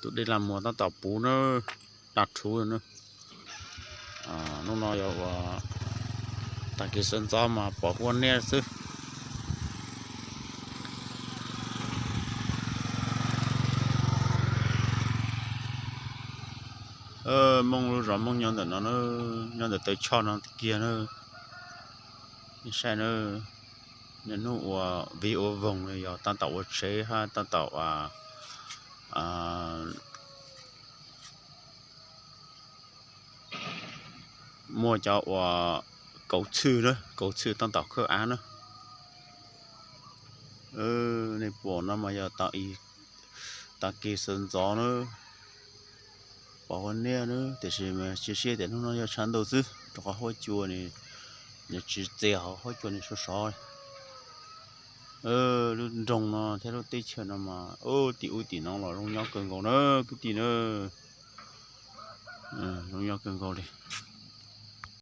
Tus dej lag muag tab tom puv na, daj rhuv na. Hnub no yog ua tag kis sawv ntxov mas pom huab niab xwb. Moob lub zos Moob nyob ntawm no, nyob ntawm Tawv Choj no kiag na. Nej saib na, niaj hnub ua vij ua voog, yog tab tom ua tsev hab tab tom muaj cov uas kauv txhwj na, kauv txhwj tab tom khawb av na. Nej pom no mas yog tag kis sawv ntxov na, pom huab niab na, tiam sis mas cia siab tias hnub no yog tshav ntuj xwb, rau qhov huab cua nws tsis txias, huab cua nws sov sov. Lub nroog no thiab lub teb chaws no mas ub tim ub tim no los zoo nyob kawg nkaus na kwv tij na. Zoo nyob kawg nkaus li.